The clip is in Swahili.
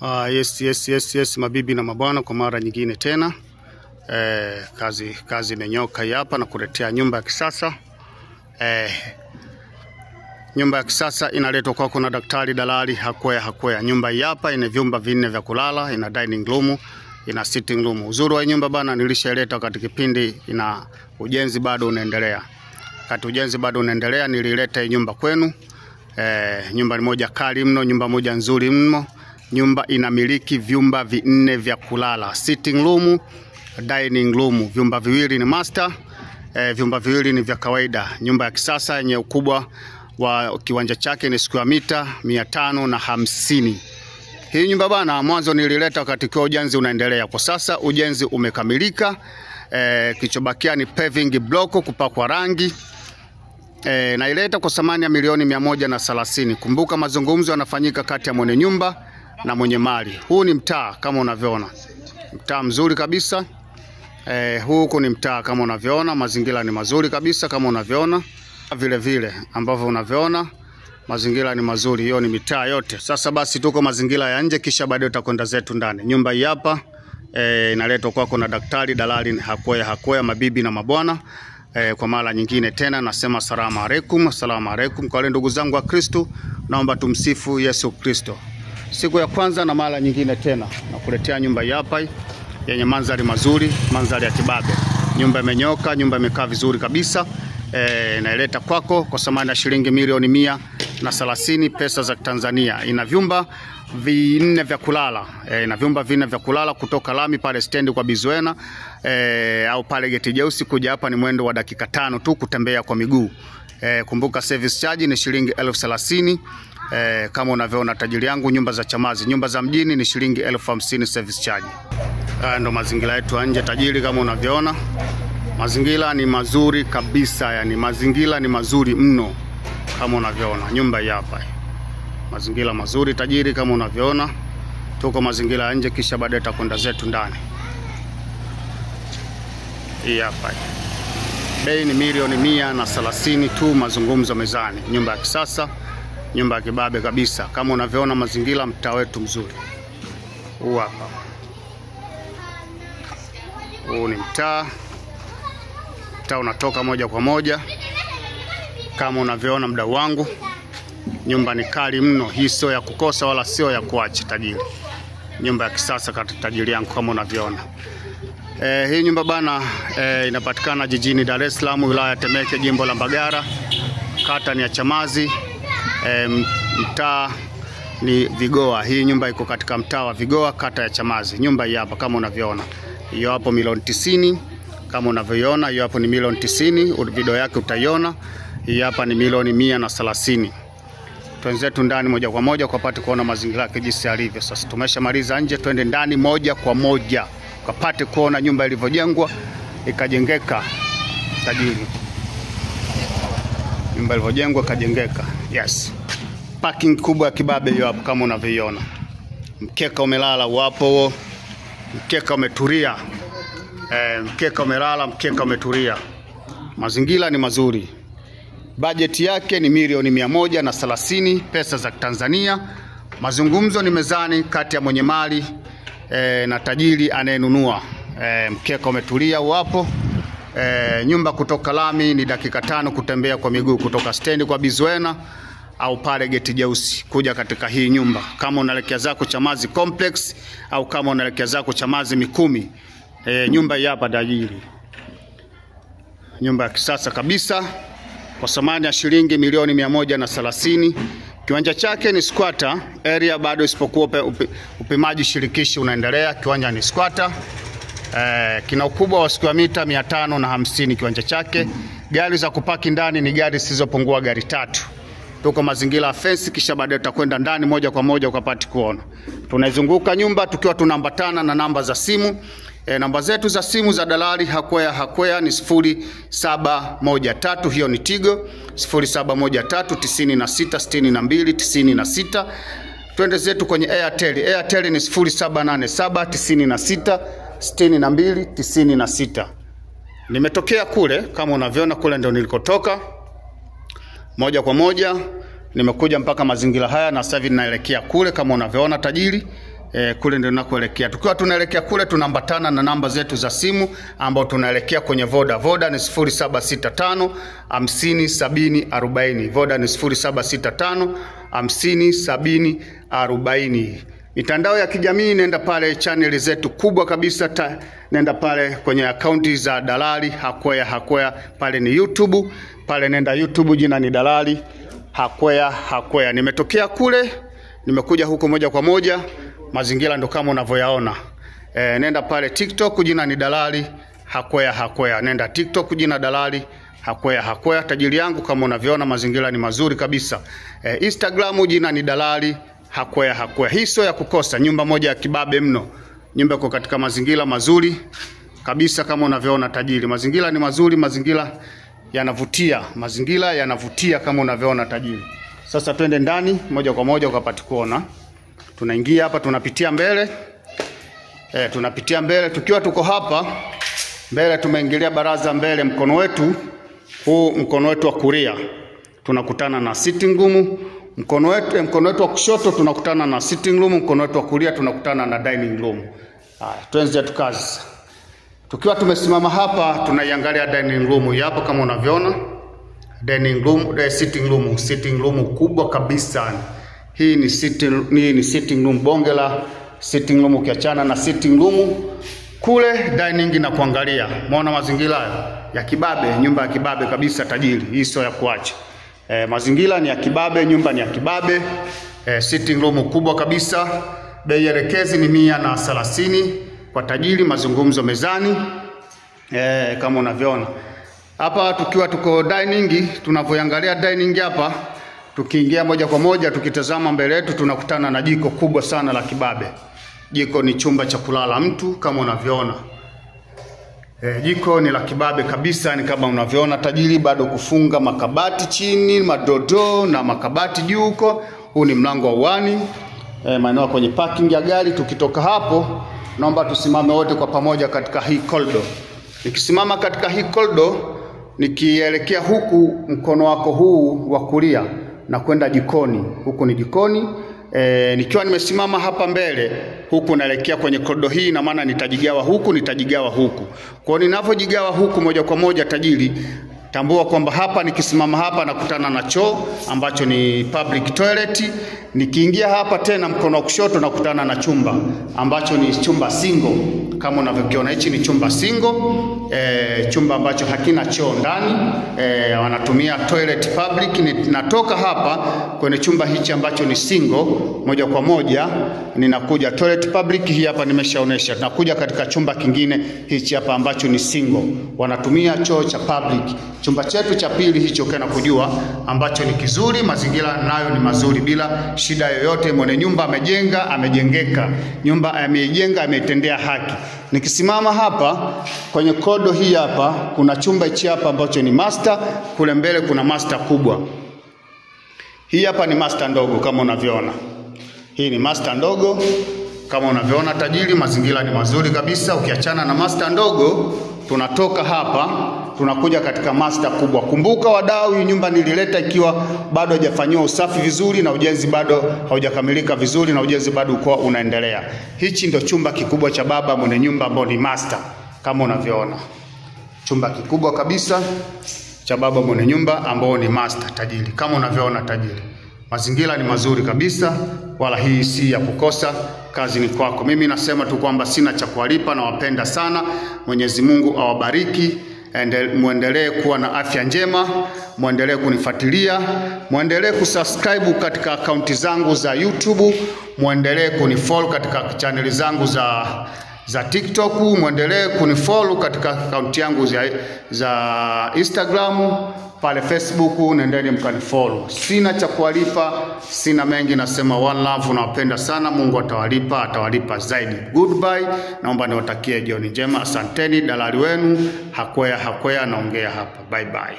Yes, mabibi na mabwana, kwa mara nyingine tena kazi imenyoka hapa na kuletea nyumba ya kisasa. Nyumba ya kisasa inaletwa kwako na Daktari Dalali Hakwea Hakwea. Nyumba hii hapa ina vyumba vinne vya kulala, ina dining room, ina sitting room. Uzuri wa nyumba bana, nilishaileta wakati kipindi ina ujenzi bado unaendelea. Wakati ujenzi bado unaendelea nilileta hii nyumba kwenu. Nyumba ni moja kali mno, nyumba moja nzuri mno. Nyumba inamiliki vyumba vinne vya kulala, sitting room, dining room. Vyumba viwili ni master, vyumba viwili ni vya kawaida. Nyumba ya kisasa yenye ukubwa wa kiwanja chake ni square mita 550. Hii nyumba bana, mwanzo nilileta wakati kwa ujenzi unaendelea. Kwa sasa ujenzi umekamilika. Kichobakia ni paving block, kupakwa rangi. Naileta kwa thamani ya milioni 130. Kumbuka mazungumzo yanafanyika kati ya mwenye nyumba na mwenye mali. Huu ni mtaa kama unavyoona. Mtaa mzuri kabisa. Huu ni mtaa kama unavyoona, mazingira ni mazuri kabisa kama unavyoona. Vile vile ambavyo unavyoona mazingira ni mazuri, hiyo ni mitaa yote. Sasa basi tuko mazingira ya nje, kisha baadaye tutakwenda zetu ndani. Nyumba hii hapa inaletwa kwako na Daktari Dalali Hakwea Hakwea, mabibi na mabwana. Kwa mara nyingine tena nasema salamu alaikum, salamu alaikum. Kwa wale ndugu zangu wa Kristo, naomba tumsifu Yesu Kristo. Siku ya kwanza na mara nyingine tena nakuletea nyumba hii hapa yenye mandhari mazuri, mandhari ya kibabe. Nyumba imenyoka, nyumba imekaa vizuri kabisa. Naileta kwako kwa thamani ya shilingi milioni 130 pesa za Tanzania. Ina vyumba vinne vya kulala. Ina vyumba vinne vya kulala kutoka lami pale stendi kwa Bizwena au pale geti jeusi kuja hapa ni mwendo wa dakika 5 tu kutembea kwa miguu. Kumbuka service charge ni shilingi 1030. Kama unavyoona tajiri yangu, nyumba za Chamazi, nyumba za mjini ni shilingi 1050 service charge. Ndo mazingira yetu nje tajiri, kama unavyoona. Mazingira ni mazuri kabisa, yani mazingira ni mazuri mno kama unavyoona. Nyumba hii hapa. Mazingira mazuri tajiri kama unavyoona. Tuko mazingira ya nje, kisha baadaye tutakwenda zetu ndani. Hii hapa. Bei ni milioni 130 tu, mazungumzo mezani. Nyumba ya kisasa, nyumba ya kibabe kabisa. Kama unavyoona mazingira, mtaa wetu mzuri. Huu hapa. Huu ni mtaa. Mtaa unatoka moja kwa moja. Kama unavyoona mdau wangu, nyumba ni kali mno. Hii sio ya kukosa wala sio ya kuacha tajiri. Nyumba ya kisasa kati tajiri yangu kama unavyoona. Hii nyumba bana inapatikana jijini Dar es Salaam, wilaya ya Temeke, jimbo la Mbagala. Kata ni ya Chamazi, mtaa ni Vigoa. Hii nyumba iko katika mtaa wa Vigoa, kata ya Chamazi. Nyumba hii hapa kama unavyoona. Hiyo hapo milioni 90 kama unavyoiona, hiyo hapo ni milioni 90, video yake utaiona. Hii hapa ni milioni 130. Twenzetu ndani moja kwa moja kwa pate kuona mazingira yake jinsi yalivyo. Sasa tumeshamaliza nje, twende ndani moja kwa moja kapate kuona nyumba ilivyojengwa ikajengeka tajiri. Nyumba ilivyojengwa ikajengeka. Yes. Parking kubwa ya kibabe hiyo hapo kama unavyoiona. Mkeka umelala wapo. Mkeka umetulia. Mkeka umelala, mkeka umetulia. Mazingira ni mazuri. Bajeti yake ni milioni 130 pesa za Tanzania. Mazungumzo ni mezani kati ya mwenye mali na tajiri anayenunua. Mkeka umetulia wapo. Nyumba kutoka lami ni dakika 5 kutembea kwa miguu kutoka stendi kwa Bizwena au pale geti jeusi kuja katika hii nyumba. Kama unaelekea zako Chamazi Complex au kama unaelekea zako Chamazi Mikumi. Nyumba hii hapa tajiri. Nyumba ya kisasa kabisa kwa thamani ya shilingi milioni 130. Kiwanja chake ni squatter area, bado isipokuwa upimaji shirikishi unaendelea. Kiwanja ni squatter. Kina ukubwa wa square mita 550 kiwanja chake. Gari za kupaki ndani ni gari zisizopungua gari 3. Tuko mazingira ya fence, kisha baadaye tutakwenda ndani moja kwa moja ukapate kuona. Tunaizunguka nyumba tukiwa tunaambatana na namba za simu. Namba zetu za simu za Dalali Hakwea Hakwea ni 0713, hiyo ni Tigo, 0713 96 62 96. Twende zetu kwenye Airtel. Airtel ni 0787 96 62 96. Nimetokea kule kama unavyoona, kule ndio nilikotoka. Moja kwa moja nimekuja mpaka mazingira haya na sasa hivi ninaelekea kule kama unavyoona tajiri. Kule ndio tunakoelekea. Tukiwa tunaelekea kule tunaambatana na namba zetu za simu ambao tunaelekea kwenye Voda. Voda ni 0765 50 70 40. Voda ni 0765 50 70 40. Mitandao ya kijamii, nenda pale channel zetu kubwa kabisa, nenda pale kwenye akaunti za Dalali Hakwea Hakwea, pale ni YouTube, pale nenda YouTube, jina ni Dalali Hakwea Hakwea. Nimetokea kule, nimekuja huko moja kwa moja, mazingira ndo kama unavyoyaona. Nenda pale TikTok, jina ni Dalali Hakwea Hakwea. Nenda TikTok, jina Dalali Hakwea Hakwea. Tajiri yangu kama unavyoona mazingira ni mazuri kabisa. Instagram jina ni Dalali Hakwea Hakwea. Hii sio ya kukosa, nyumba moja ya kibabe mno. Nyumba iko katika mazingira mazuri kabisa kama unavyoona tajiri. Mazingira ni mazuri, mazingira yanavutia, mazingira yanavutia kama unavyoona tajiri. Sasa twende ndani moja kwa moja ukapate kuona. Tunaingia hapa, tunapitia mbele. Tunapitia mbele tukiwa tuko hapa mbele, tumeingilia baraza mbele, mkono wetu huu, mkono wetu wa kulia tunakutana na sitting room. Mkono wetu wa kushoto tunakutana na sitting room, mkono wetu wa kulia tunakutana na dining room. Haya, tuanze tukazi. Tukiwa tumesimama hapa tunaiangalia dining room hapo kama unavyoona. Dining room, sitting room kubwa kabisa. Hii ni sitting room, bonge la sitting room. Ukiachana na sitting room kule dining na kuangalia. Muona mazingira ya kibabe, nyumba ya kibabe kabisa tajiri. Hii sio ya kuacha. Mazingira ni ya kibabe, nyumba ni ya kibabe. Sitting room kubwa kabisa. Bei elekezi ni 130 kwa tajiri, mazungumzo mezani. Kama unavyoona. Hapa tukiwa tuko dining, tunavyoangalia dining hapa, tukiingia moja kwa moja tukitazama mbele yetu tunakutana na jiko kubwa sana la kibabe. Jiko ni chumba cha kulala mtu kama unavyoona. Jiko ni la kibabe kabisa, ni kama unavyoona tajiri, bado kufunga makabati chini, madodo na makabati juu huko. Huu ni mlango wa uani, maeneo kwenye parking ya gari. Tukitoka hapo, naomba tusimame wote kwa pamoja katika hii corridor. Nikisimama katika hii corridor, nikielekea huku mkono wako huu wa kulia na kwenda jikoni. Huku ni jikoni. Nikiwa nimesimama hapa mbele huku naelekea kwenye corridor hii, na maana nitajigawa huku, nitajigawa huku. Kwa hiyo ninavyojigawa huku moja kwa moja tajiri, tambua kwamba hapa nikisimama hapa nakutana na choo ambacho ni public toilet. Nikiingia hapa tena mkono wa kushoto nakutana na chumba ambacho ni chumba single kama unavyokiona. Hichi ni chumba single, chumba ambacho hakina choo ndani, wanatumia toilet public. Natoka hapa kwenye chumba hichi ambacho ni single moja kwa moja ninakuja toilet public hii hapa nimeshaonesha. Tunakuja katika chumba kingine hichi hapa ambacho ni single, wanatumia choo cha public. Chumba chetu cha pili hicho kana kujua ambacho ni kizuri, mazingira nayo ni mazuri bila shida yoyote. Mwenye nyumba amejenga, amejengeka, nyumba ameijenga, ameitendea haki. Nikisimama hapa kwenye kodo hii hapa kuna chumba hichi hapa ambacho ni master, kule mbele kuna master kubwa. Hii hapa ni master ndogo kama unavyoona. Hii ni master ndogo kama unavyoona tajiri, mazingira ni mazuri kabisa. Ukiachana na master ndogo, tunatoka hapa tunakuja katika master kubwa. Kumbuka wadau, hii nyumba nilileta ikiwa bado haijafanywa usafi vizuri na ujenzi bado haujakamilika vizuri na ujenzi bado uko unaendelea. Hichi ndio chumba kikubwa cha baba mwenye nyumba ambao ni master kama unavyoona. Chumba kikubwa kabisa cha baba mwenye nyumba ambao ni master tajiri kama unavyoona tajiri. Mazingira ni mazuri kabisa, wala hii si ya kukosa. Kazi ni kwako. Mimi nasema tu kwamba sina cha kuwalipa, nawapenda sana. Mwenyezi Mungu awabariki. Muendelee kuwa na afya njema, muendelee kunifuatilia, muendelee kusubscribe katika akaunti zangu za YouTube, muendelee kunifollow katika channel zangu za TikTok, muendelee kunifollow katika akaunti yangu za Instagram, pale Facebook nendeni mkanifollow. Sina cha kuwalipa, sina mengi, nasema one love, nawapenda sana. Mungu atawalipa, atawalipa zaidi. Goodbye, naomba niwatakie jioni njema. Asanteni, dalali wenu Hakwea Hakwea naongea hapa. Bye bye.